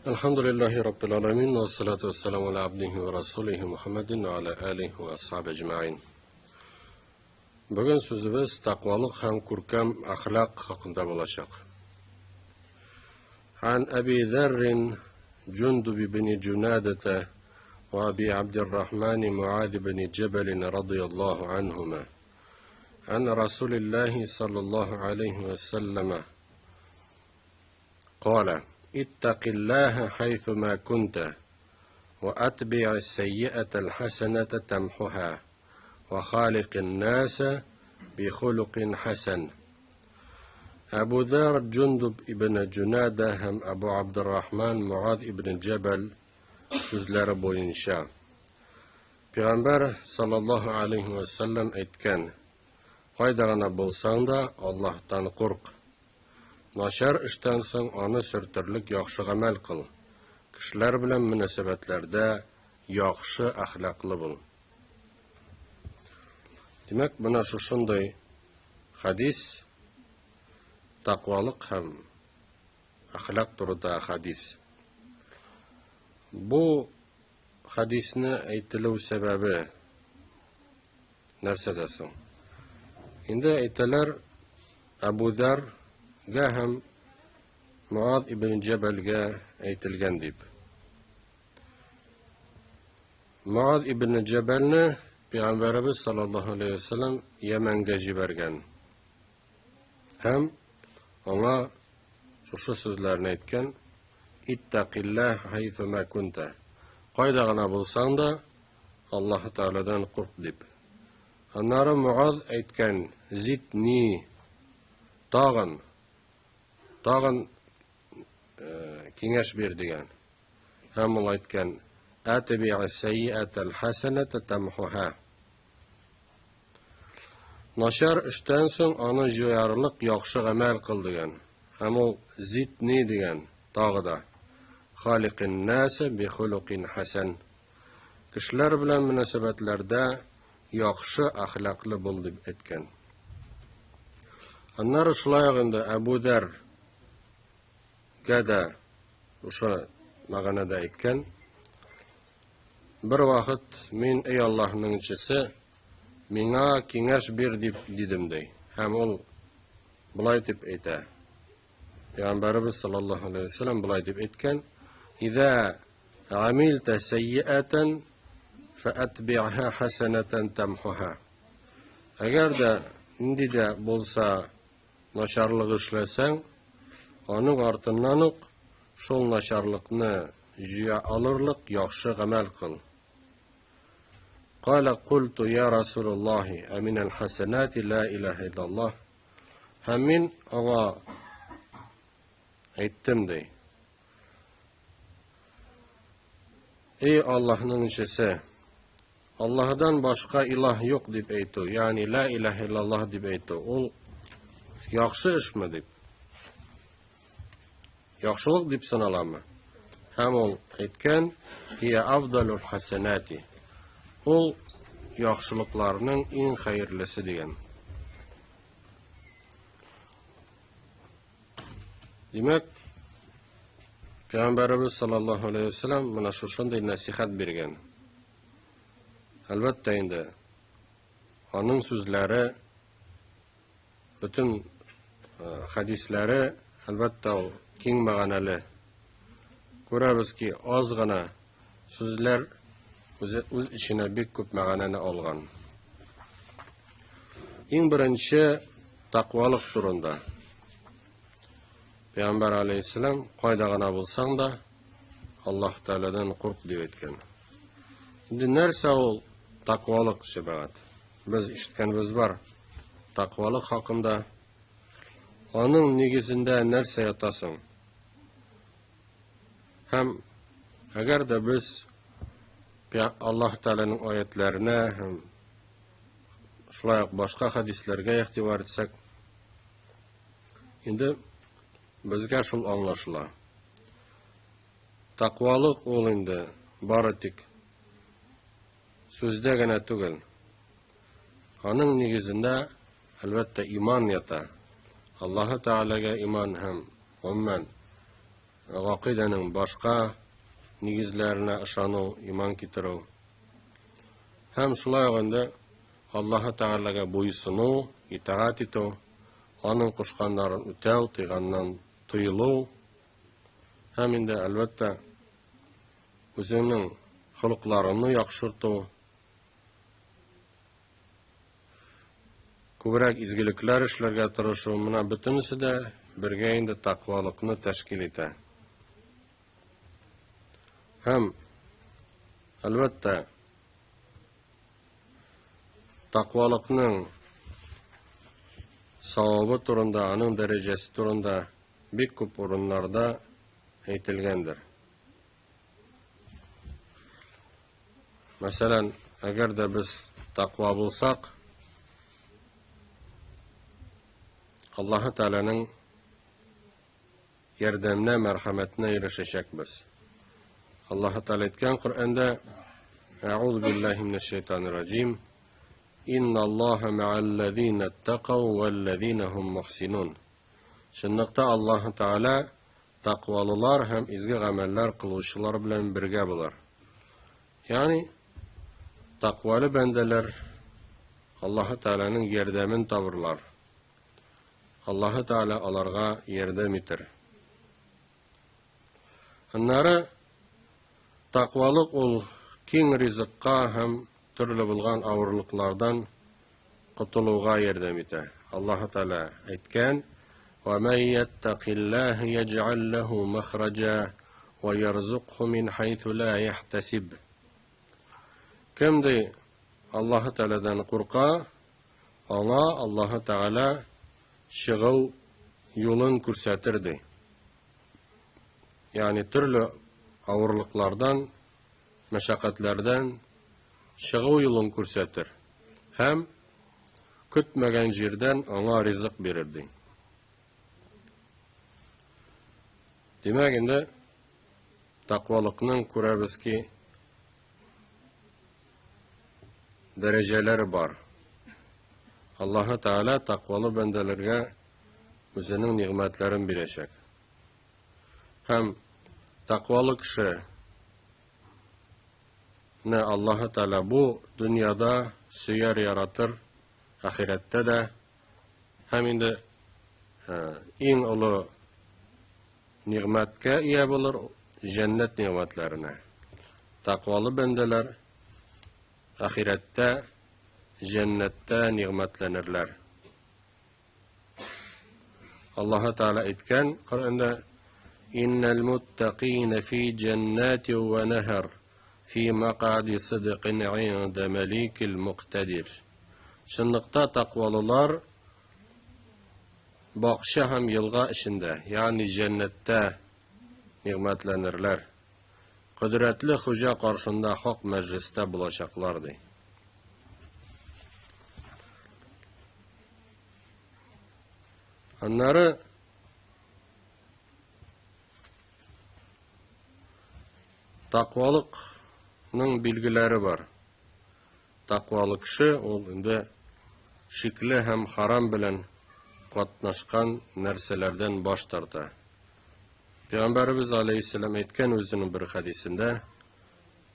Әлхәмдүлиллаһи раббил аламин, вассалату вассаламу аля абдихи ва расулихи Мухаммадин ва аля алихи ва асхаби әҗмәин. Бүген сүзебез тәкъвалык һәм күркәм әхлак хакында булачак. Ан Әби Зәррин Җундуб ибн Җунадата ва Әби Абдиррахман Муад ибн Җәбәл радыяллаһу анһума. Ан Расулиллаһи саллаллаһу алейхи ва сәлләмә قال اتق الله حيثما كنت وأتبع السيئة الحسنة تمحها وخالق الناس بخلق حسن. Әбу Зәр Җундуб ибн Җунада һәм Әбу Абдуррахман Муад ибн Җәбәл сүзләре буенча, Пәйгамбәр саллаллаһу алейхи ва сәлләм әйткән: Кайда гына булсаң да, Аллаһтан курк. Начар эштән соң аны сөртерлек яхшы гамәл кыл. Кешеләр белән мөнәсәбәтләрдә яхшы әхлаклы бул. Димәк, менә шушындый хәдис, тәкъвалык һәм әхлак турында хәдис. Бу хәдисне әйтелү сәбәбе нәрсәдә соң? Инде әйтәләр, Әбу Зәргә һәм Муад ибн Җәбәлгә әйтелгән дип. Муад ибн Җәбәлне Пәйгамбәребез саллаллаһу алейһи ва сәлләм Йәмәнгә җибәргән. Һәм аңа шушы сүзләрне әйткән: Иттакиллаһ хайфа кунта. Кайда гына булсаң да, Аллаһ Тәгаләдән курк дип. Аннары Муаз әйткән: Зидни, тагын, тагын киңәш бир дигән. Һәм ул әйткән: Атби'ис сайyi'атал хасаната тамхуха. Начар эштән соң аны җуярлык яхшы гамәл кыл дигән. Һәм ул зидни дигән, тагы да. Халикин наса би хулукин хасан. Кешеләр белән мөнәсәбәтләрдә яхшы әхлаклы бул дип әйткән. Аннары шулай ук инде Әбу Дәр гә дә шушы мәгънәдә әйткән. Бер вакыт мин, эй Аллаһның илчесе, миңа киңәш бир дип дидем ди. Һәм ул болай дип әйтә. Пәйгамбәребез саллаллаһу алейһи ва сәлләм болай дип әйткән: "Иза амилта сайyi'атан фаатби'ха хасанатан тамхуха". Әгәр дә нинди дә булса начарлык эшләсәң, аның артыннан ук шул начарлыкны җыя алырлык яхшы гамәл кыл. Кала культу я Расулуллахи, амин хасанати ла илаһа иллаллаһ. Һәм мин аңа әйттем ди. Эй Аллаһның илчесе, Аллаһыдан башка илаһ юк дип әйтү, ягъни ла илаһ иллаллаһ дип әйтү, ул яхшы эшме дип? Яхшылык дип саналамы? Һәм ул әйткән, Һия афдалул хасанати. Ул яхшылыкларның иң хәерлесе дигән. Димәк, Пәйгамбәребез саллаллаһу алейһи ва сәлләм менә шушындый нәсихәт биргән. Әлбәттә инде, аның сүзләре, бөтен хәдисләре, әлбәттә, ул киң мәгънәле. Күрәбез ки, аз гына сүзләр үзе үз эченә бик күп мәгънәне алган. Иң беренче тәкъвалык турында. Пәйгамбәр алейһиссәлам, кайда гына булсаң да, Аллаһ Тәгаләдән курк дип әйткән. Инде нәрсә ул тәкъвалык, җәмәгать? Без ишеткәнебез бар. Тәкъвалык хакында. Аның нигезендә нәрсә ята соң? Һәм әгәр дә без Аллаһ Тәгаләнең аятләренә һәм шулай ук башка хәдисләргә игътибар итсәк, инде безгә шул аңлашыла. Тәкъвалык ул инде бары тик сүздә генә түгел. Аның нигезендә, әлбәттә, иман ята. Аллаһы Тәгаләгә иман һәм гомумән гакыйдәнең башка нигезләренә ышану, иман китерү. Һәм шулай ук инде Аллаһы Тәгаләгә буйсыну, итагать итү, аның кушканнарын үтәү, тыйганнан тыелу һәм инде, әлбәттә, үзеңнең холыкларыңны яхшырту, күбрәк изгелекләр эшләргә тырышу, менә бөтенесе дә бергә инде тәкъвалыкны тәшкил итә. Һәм, әлбәттә, тәкъвалыкның савабы турында, аның дәрәҗәсе турында бик күп урыннарда әйтелгәндер. Мәсәлән, әгәр дә без тәкъва булсак, Аллаһы Тәгаләнең ярдәменә, мәрхәмәтенә ирешәчәкбез. Аллаһы Тәгалә әйткән Коръәндә: "Әгъузу биллаһи минәш шайтанир раҗим. Инналлаһа мә'әлләзина иттакау вәлләзина һум мухсинун." Чынлыкта Аллаһы Тәгалә тәкъвалылар һәм изге гамәлләр кылучылар белән бергә булыр. Ягъни тәкъвалы бәндәләр Аллаһы Тәгаләнең ярдәмен табырлар. Аллаһы Тәгалә аларга ярдәм итер. Аннары тәкъвалык ул киң ризыкка һәм төрле булган авырлыклардан котылуга ярдәм итә. Аллаһы Тәгалә әйткән: "Ва ман яттакиллаһ яҗ'ал лаху махраҗа ва ярзукху мин хайсу ла яхтасиб." Кем ди Аллаһы Тәгаләдән курка, аңа Аллаһы Тәгалә чыгу юлын күрсәтер ди. Ягъни төрле авырлыклардан, мәшәкатьләрдән чыгу юлын күрсәтер һәм көтмәгән җирдән аңа ризык бирер ди. Димәк, инде тәкъвалыкның күрәбез ки, дәрәҗәләре бар. Аллаһы Тәгалә тәкъвалы бәндәләргә үзенең нигъмәтләрен бирәчәк. Һәм тәкъвалы кеше не Аллаһы Тәгалә бу дөньяда сөяр, яратыр, ахирәттә дә һәм инде иң олы нигъмәткә ия булыр, җәннәт нигъмәтләренә. Тәкъвалы бәндәләр ахирәттә җәннәттә нигъмәтләнерләр. Аллаһы Тәгалә әйткән Коръәндә: "Иннәл муттакина фи җәннәти ва нәһәр, фи макади сидкин инда маликил муктадир." Чынлыкта тәкъвалылар бакча һәм елга эчендә, ягъни җәннәттә нигъмәтләнерләр. Кодрәтле хуҗа каршында хак мәҗлестә булачаклар, ди. Аннары тәкъвалыкның билгеләре бар. Тәкъвалы кеше ул инде шикле һәм харам белән катнашкан нәрсәләрдән баш тарта. Пәйгамбәребез алейһиссәлам әйткән үзенең бер хәдисендә: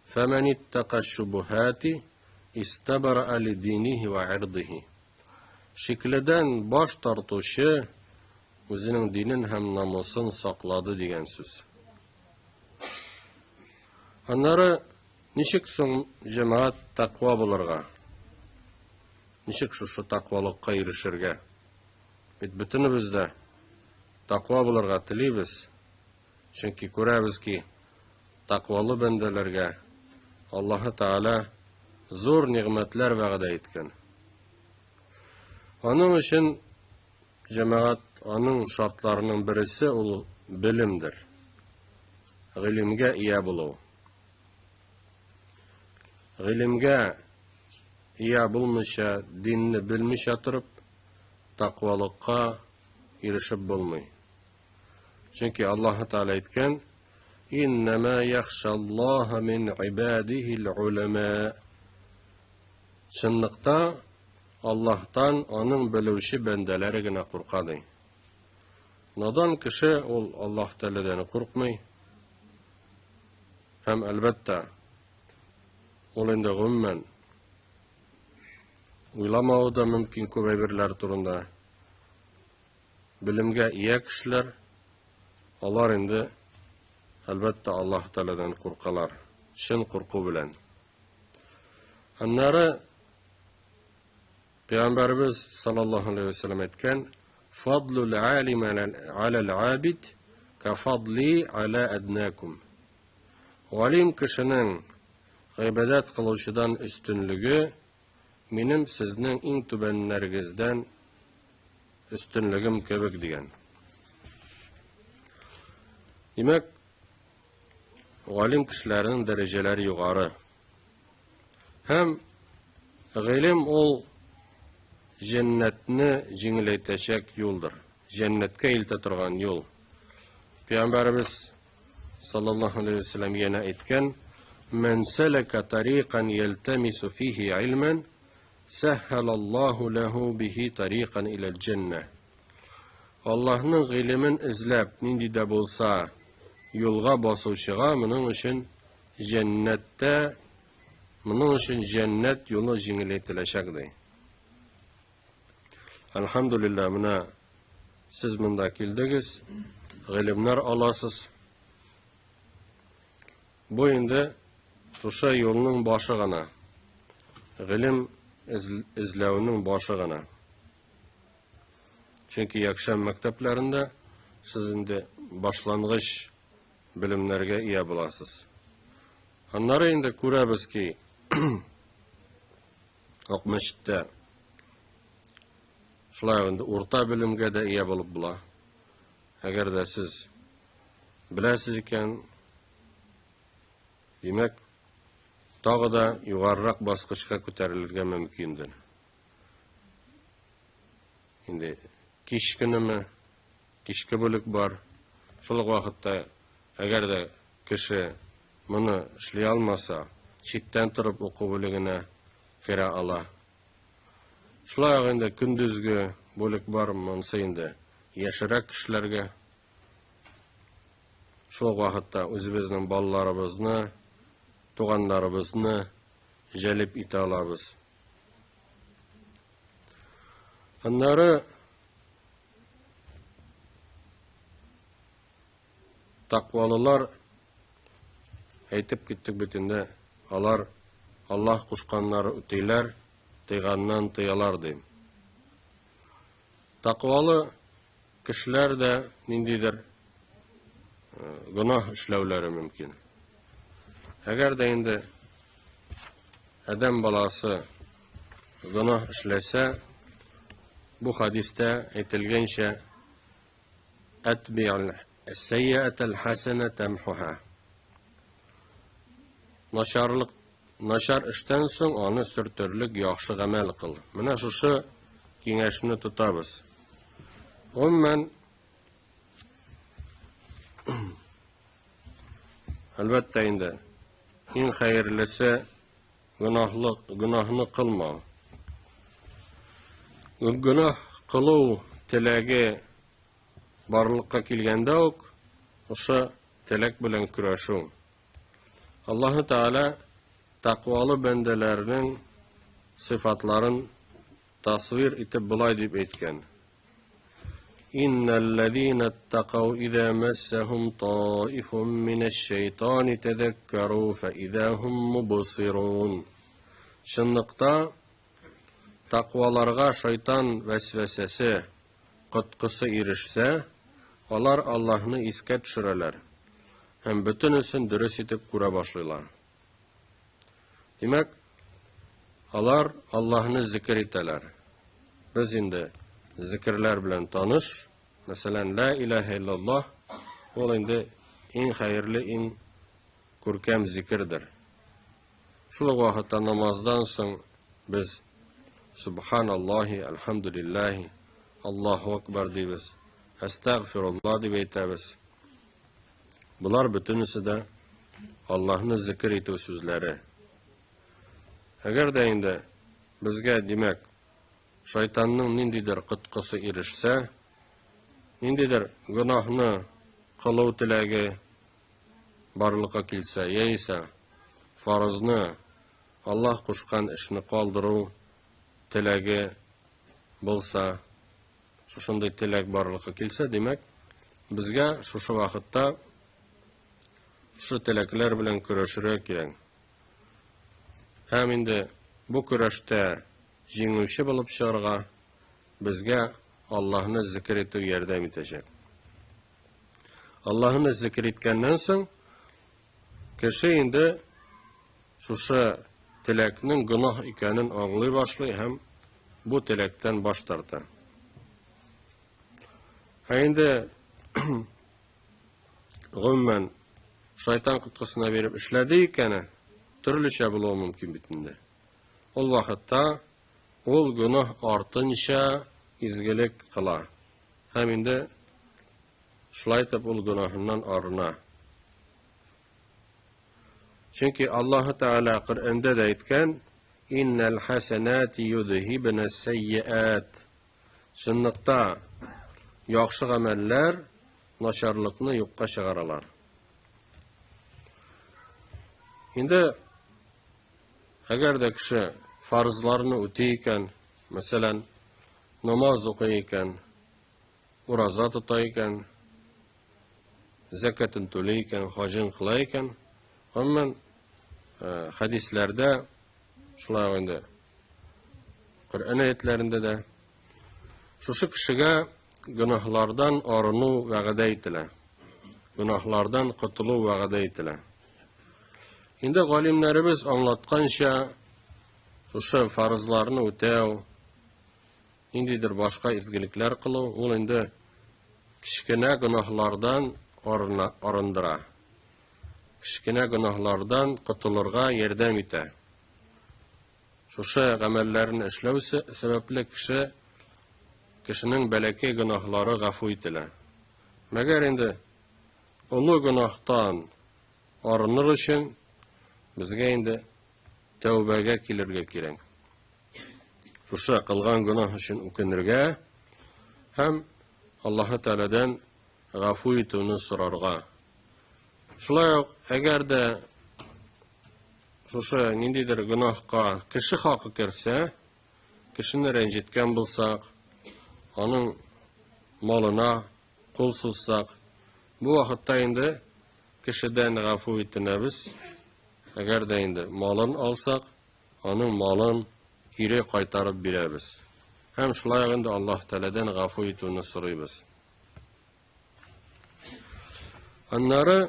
"Фәмән иттака шубухати истабра ли динихи ва ирдихи." Шикледән баш тартучы үзенең динен һәм намусын саклады дигән сүз. Аннары ничек соң җәмәгать тәкъва булырга? Ничек шушы тәкъвалыкка ирешергә? Бит бөтенебез дә тәкъва булырга телибез. Чөнки күрәбез ки, тәкъвалы бәндәләргә Аллаһы Тәгалә зур нигъмәтләр вәгъдә иткән. Аның өчен җәмәгать аның шартларының бересе ул белемдер. Гыйлемгә ия булу. Гыйлемгә ия булмыйча, динне белмичә торып, тәкъвалыкка ирешеп булмый. Чөнки Аллаһы Тәгалә әйткән: "Иннама яхшаллаһа мин ибадихил улама." Чынлыкта Аллаһтан аның белүче бәндәләре генә курка ди. Надан кеше ул Аллаһ Тәгаләдән куркмый. Һәм әлбәттә, ул инде гомумән уйламавы да мөмкин күп әйберләр турында. Белемгә ия кешеләр, алар инде әлбәттә Аллаһ Тәгаләдән куркалар, чын курку белән. Аннары Пәйгамбәребез саллаллаһу алейһи ва сәлләм әйткән, "Фадлул алим алал абид ка фадли аля аднакум." Галим кешенең гыйбадәт кылучыдан өстенлеге минем сезнең иң түбәннәрегездән өстенлегем кебек дигән. Димәк, галим кешеләрнең дәрәҗәләре югары. Һәм гыйлем ул җәннәтне җиңеләйтәчәк юлдыр. Җәннәткә илтә торган юл. Пәйгамбәребез саллаллаһу алейһи ва сәлләм янә әйткән: "Ман салака тариqan ялтамису фихи илман, сәһһалаллаһу ләһу бихи тариqan иләл җәннә." Аллаһның гыйлемен эзләп, нинди дә булса юлга басучыга моның өчен җәннәттә моның өчен җәннәт юлы җиңеләйтеләчәк ди. Әлхәмдүлилләһ, менә сез монда килдегез, гыйлемнәр аласыз. Бу инде шушы юлның башы гына. Гыйлем эзләүнең башы гына. Чөнки якшәмбе мәктәпләрендә сез инде башлангыч белемнәргә ия буласыз. Аннары инде күрәбез ки, Акмәчеттә шулай инде урта белемгә дә ия булып була. Әгәр дә сез беләсез икән, димәк, тагы да югарырак баскычка күтәрелергә мөмкиндер. Инде кич көнеме, кичке бүлек бар. Шул ук вакытта, әгәр дә кеше моны эшли алмаса, читтән торып уку бүлегенә керә ала. Шулай ук инде көндезге бүлек бар, монысы инде яшьрәк кешеләргә. Шул ук вакытта үзебезнең балаларыбызны, туганнарыбызны җәлеп итә алабыз. Аннары Тәкъвалылар, әйтеп киттек бит инде, алар Аллаһ кушканнары үтиләр, тыйганнан тыялар ди. Тәкъвалы кешеләр дә ниндидер гөнаһ эшләүләре мөмкин. Әгәр дә инде адәм баласы гөнаһ эшләсә, бу хадистә әйтелгәнчә, Әтби'л сәййәәтәл хәсәнә тәмхуһа. Начарлык, начар эштән соң аны сөртерлек яхшы гамәл кыл. Менә шушы киңәшне тотабыз. Гомумән, әлбәттә инде, иң хәерлесе гөнаһлык, гөнаһны кылмау. Гөнаһ кылу теләге барлыкка килгәндә үк, ошо теләк белән көрәшү. Аллаһы Тәгалә тәкъвалы бәндәләрнең сыйфатларын тасвир итеп болай дип әйткән. Иннәлләзина аттакау иза массахум таифун минәш-шайтани тәзәккәру фәиза һум мубсирун. Чынлыкта тәкъваларга шайтан вәсвәсәсе, коткысы ирешсә, алар Аллаһны искә төшерәләр һәм бөтенесен дөрес итеп күрә башлыйлар. Димәк, алар Аллаһны зикер итәләр. Без инде зикерләр белән таныш. Мәсәлән, ла илаһа иллаллаһ ул инде иң хәерле, иң күркәм зикердер. Шул ук вакытта намаздан соң без Субханаллаһи, әлхәмдүлиллаһи, Аллаһу акбар дибез, әстәгъфируллаһ дип әйтәбез. Болар бөтенесе дә Аллаһны зикер итү сүзләре. Әгәр дә инде безгә, димәк, шайтанның ниндидер коткысы ирешсә, Ниндидер гөнаһны кылу теләге барлыкка килсә, яисә фарызны, Аллаһ кушкан эшне калдыру теләге булса, шушындый теләк барлыкка килсә, димәк, безгә шушы вакытта шушы теләкләр белән көрәшергә кирәк. Һәм инде бу көрәштә җиңүче булып чыгарга безгә Аллаһны зикер итү ярдәм итәчәк. Аллаһны зикер иткәннән соң, кеше инде шушы теләкнең гөнаһ икәнен аңлый башлый һәм бу теләктән баш тарта. Ә инде гомумән шайтан коткысына биреп эшләде икәне, төрлечә булуы мөмкин бит инде. Ул вакытта ул гөнаһ артынча изгелек кыла. Һәм инде шулай итеп ул гөнаһыннан арына. Чөнки Аллаһы Тәгалә Коръәндә дә әйткән, Иннәл хәсәнәти юдһибнә сәййәат. Чынлыкта яхшы гамәлләр начарлыкны юкка чыгаралар. Инде әгәр дә кеше фарызларны үти икән, мәсәлән, намаз укый икән, ураза тота икән, зәкәтен түли икән, хаҗын кыла икән, гомумән, хәдисләрдә шулай ук инде Коръән аятләрендә дә шушы кешегә гөнаһлардан арыну вәгъдә ителә. Гөнаһлардан котылу вәгъдә ителә. Инде галимнәребез аңлатканча, шушы фарызларны үтәү, ниндидер башка изгелекләр кылу, ул инде кечкенә гөнаһлардан арындыра. Кечкенә гөнаһлардан котылырга ярдәм итә. Шушы гамәлләрне эшләү сәбәпле кеше кешенең бәләкәй гөнаһлары гафу ителә. Мәгәр инде олы гөнаһтан арыныр өчен безгә инде тәүбәгә килергә кирәк. Шушы кылган гөнаһ өчен үкенергә һәм Аллаһы Тәгаләдән гафу итүне сорарга. Шулай ук, әгәр дә шушы ниндидер гөнаһка кеше хакы керсә, кешене рәнҗеткән булсак, аның малына кул сузсак, бу вакытта инде кешедән гафу итенәбез. Әгәр дә инде малын алсак, аның малын кире кайтарып бирәбез. Һәм шулай ук инде Аллаһ Тәгаләдән гафу итүне сорыйбыз. Аннары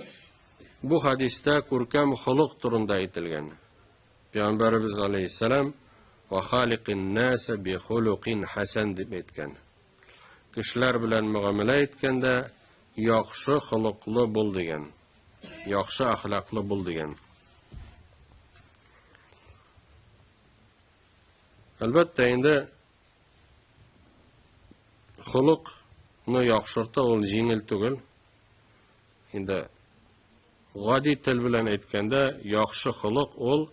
бу хадистә күркәм холык турында әйтелгән. Пәйгамбәребез алейһиссәлам ва халикин наса би хулукин хасан дип әйткән. Кешеләр белән мөгамәлә иткәндә яхшы холыклы бул дигән. Яхшы әхлаклы бул дигән. Әлбәттә инде холыкны яхшырту ул җиңел түгел. Инде гади тел белән әйткәндә, яхшы холык ул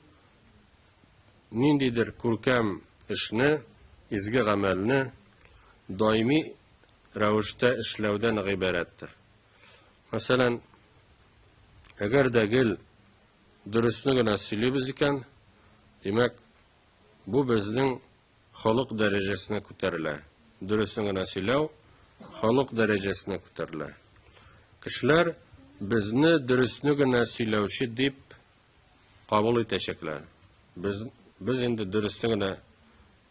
ниндидер күркәм эшне, изге гамәлне даими рәвештә эшләүдән гыйбарәттер. Мәсәлән, әгәр дә гел дөресне генә сөйлибез икән, димәк, бу безнең холык дәрәҗәсенә күтәрелә. Дөресен генә сөйләү холык дәрәҗәсенә күтәрелә. Кешеләр безне дөресне генә сөйләүче дип кабул итәчәкләр. Без, без инде дөресне генә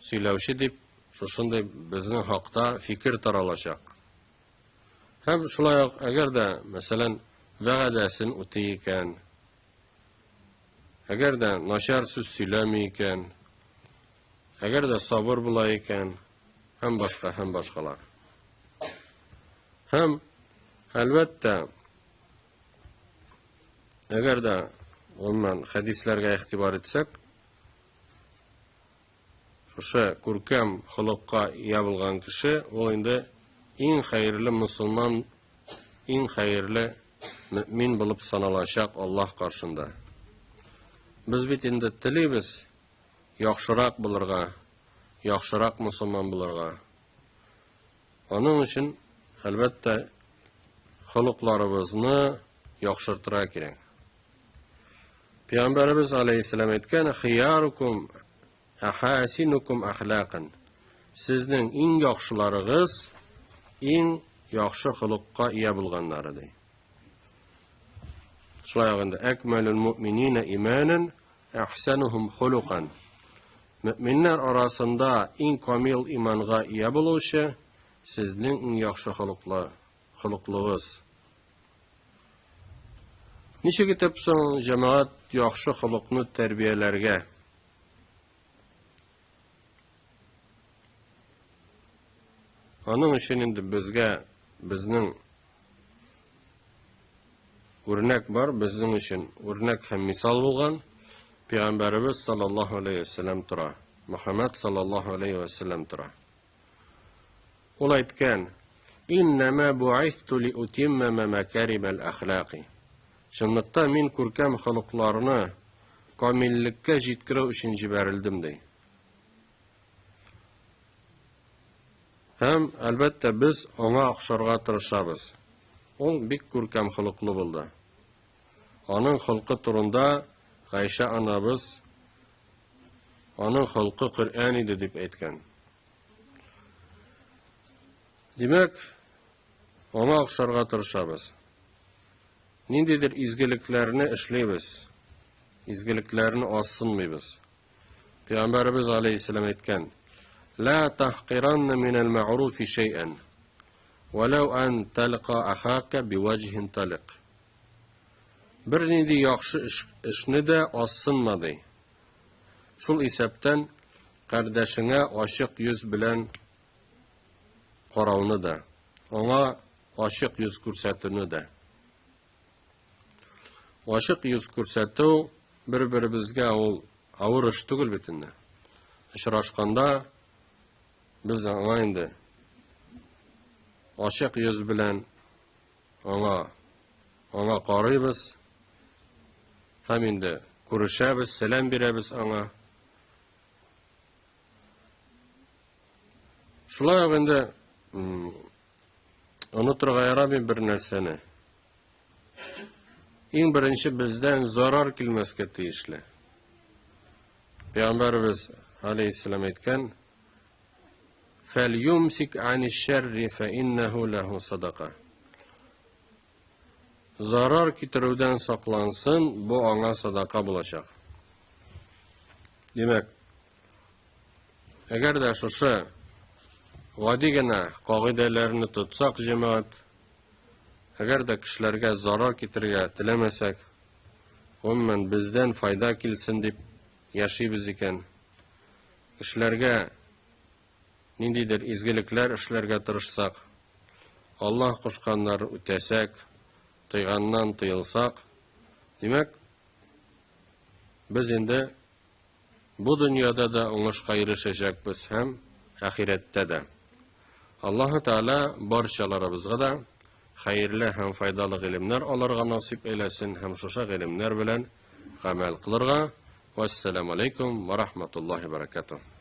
сөйләүче дип шушындый безнең хакта фикер таралачак. Һәм шулай ук, әгәр дә, мәсәлән, вәгъдәсен үти икән, әгәр дә начар сүз сөйләми икән, әгәр дә сабыр була икән, һәм башка, һәм башкалар. Һәм, әлбәттә, әгәр дә гомумән хәдисләргә игътибар итсәк, шушы күркәм холыкка ия булган кеше, ул инде иң хәерле мусулман, иң хәерле мөмин булып саналачак Аллаһ каршында. Без бит инде телибез яхшырак булырга, яхшырак мусулман булырга. Аның өчен, әлбәттә, холыкларыбызны яхшыртырга кирәк. Пәйгамбәребез алейһиссәлам әйткән, "Хиярукум әхасинукум әхлакан." Сезнең иң яхшыларыгыз иң яхшы холыкка ия булганнары ди. Шулай ук инде әкмәлүл муъминина иманан әхсәнухум хулукан. Мөэминнәр арасында иң камил иманга ия булучы сезнең иң яхшы холыклы, холыклыгыз. Ничек итеп соң җәмәгать яхшы холыкны тәрбияләргә? Аның өчен инде безгә безнең үрнәк бар, безнең өчен үрнәк һәм мисал булган Пәйгамбәребез саллаллаһу алейһи вәсәлләм тора. Мөхәммәд саллаллаһу алейһи вәсәлләм тора. Ул әйткән: "Иннәмә бу'исту ли утимма макаримал әхлаки." Чынлыкта мин күркәм холыкларны камиллеккә җиткерү өчен җибәрелдем, ди. Һәм, әлбәттә, без аңа охшарга тырышабыз. Ул бик күркәм холыклы булды. Аның холкы турында Гайшә анабыз аның холкы Коръән иде дип әйткән. Димәк, аңа охшарга тырышабыз. Ниндидер изгелекләрне эшлибез. Изгелекләрне азсынмыйбыз. Пәйгамбәребез алейһиссәлам әйткән: "Ла тахкиранна минәл мәгъруфи шәйән, вәләү ан талка ахака биваҗһин талик." Бернинди яхшы эш, эшне дә азсынма ди. Шул исәптән кардәшеңә ачык йөз белән карауны да, аңа ачык йөз күрсәтүне дә. Ачык йөз күрсәтү бер-беребезгә ул авыр эш түгел бит инде. Очрашканда без аңа инде ачык йөз белән аңа аңа карыйбыз һәм инде күрешәбез, сәлам бирәбез аңа. Шулай ук инде онытырга ярамый бер нәрсәне. Иң беренче бездән зарар килмәскә тиешле. Пәйгамбәребез алейһиссәлам әйткән: "Фәлюмсик ани шәрри фә иннәһу ләһу садака." Зарар китерүдән саклансын, бу аңа садака булачак. Димәк, әгәр дә шушы гади генә кагыйдәләрне тотсак, җәмәгать, әгәр дә кешеләргә зарар китерергә теләмәсәк, гомумән бездән файда килсен дип яшибез икән, кешеләргә ниндидер изгелекләр эшләргә тырышсак, Аллаһ кушканнарын үтәсәк, тыйганнан тыелсак, димәк, без инде бу дөньяда да уңышка ирешәчәкбез һәм ахирәттә дә. Аллаһы Тәгалә барчаларыбызга да хәерле һәм файдалы гыйлемнәр алырга насыйп әйләсен һәм шушы гыйлемнәр белән гамәл кылырга. Вассаламу алейкум ва рахматуллахи баракатуh.